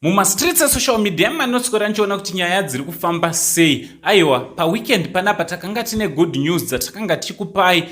Mumastreets esocial media manoswera nichiona kuti nyaya dziri kufamba sei. Aiwa, paweekend panapa takanga tine good news dzatakanga tichikupai,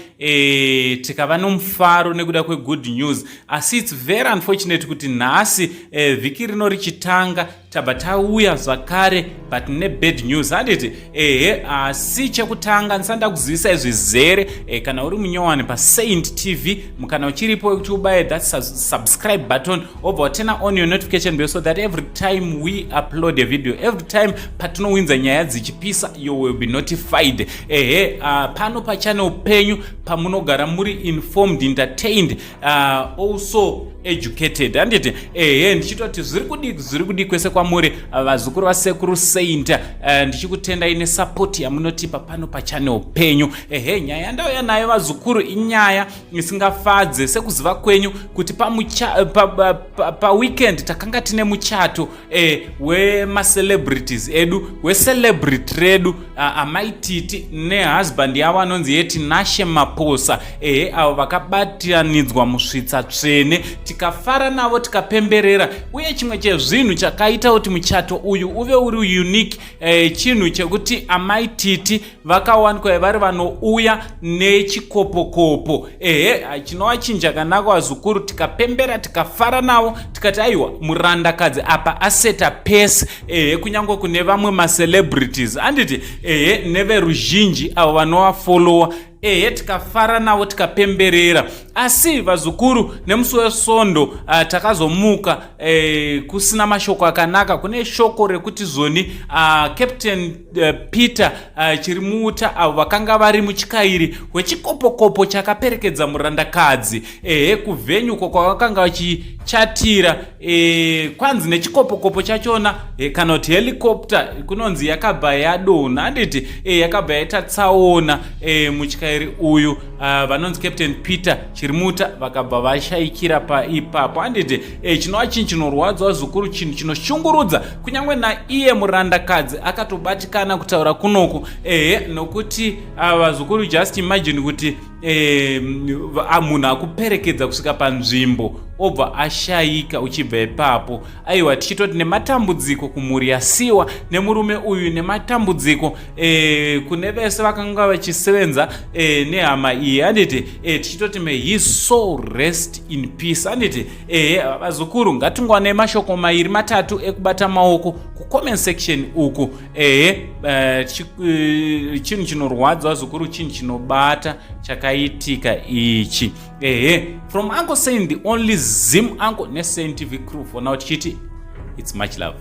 tikava nomufaro nekuda kwegood news. Asi it's very unfortunate kuti nhasi, vhiki rino richitanga, tabva tauya zvakare but nebad news, handiti? Ehe, asi chekutanga ndisanda kuzivisai zvizere, kana uri munyowani paSaint TV, kana uchiripo wekuti ubaye that subscribe button, obva waturn on your notification bell so that every time we upload a video, every time patinowinza nyaya dzichipisa, you will be notified. Ehe, pano pachannel penyu pamunogara muri informed, entertained, also educated, handiti? Ehe, ndichitoti zviri kudi, zviri kudi kwese kwamuri, vazukuru vasekuru Saint. Ndichikutendai nesupport yamunotipa pano pachannel penyu. Ehe, nyaya yandauya nayo, vazukuru, inyaya isingafadze. Sekuziva kwenyu kuti paweekend pa takanga tine muchato wemacelebrities edu, wecelebrity redu, Amai Titi nehusband yavo anonzi yeTinashe Maposa. Ehe, avo vakabatanidzwa musvitsa tsvene, tikafara navo, tikapemberera. Uye chimwe chezvinhu chakaita kuti muchato uyu uve uri unique, chinhu chekuti Amai Titi vakawanikwa vari vanouya nechikopokopo. Ehe, chinova chinhu chakanaka, vazukuru. Tikapembera, tikafara navo, tikati aiwa, murandakadzi apa aseta pace. Ehe, kunyange kune vamwe macelebrities, handiti? Ehe, neveruzhinji avo vanovafollowa. Ehe, tikafara navo, tikapemberera. Asi vazukuru, nemusi weSvondo takazomuka kusina mashoko akanaka. Kune shoko rekuti zoni Captain Peter Chirimuuta, avo vakanga vari mutyairi wechikopokopo chakaperekedza murandakadzi, ehe, kuvenue uko kwavakanga vachichatira, kwanzi nechikopokopo chachona, kana kuti helicopter, kunonzi yakabva yadonha, handiti? Yakabva yaita tsaona. Mutyairi uyu, vanonzi Captain Peter Chirimuta, vakabva vashayikira paipapo, handiti? Chinova chinhu chinorwadza, vazukuru, chinhu chinoshungurudza. Kunyange naiye murandakadzi akatobatikana kutaura kunoku. Ehe, nokuti vazukuru, just imagine kuti munhu akuperekedza kusvika panzvimbo obva ashayika uchibva ipapo. Aiwa, tichitoti nematambudziko kumhuri yasiwa nemurume uyu, nematambudziko kune vese vakanga vachisevenza nehama iyi, handiti? Tichitoti may his soul rest in peace, handiti? Vazukuru, ngatingwane mashoko mairi matatu ekubata maoko kucomment section uku. Ehe, chinhu chinorwadza, vazukuru, chinhu chinobata chakaitika ichi. Ehe, from Uncle Saint, the only Zim uncle, neSaint TV crew for now, tichiti it's much love.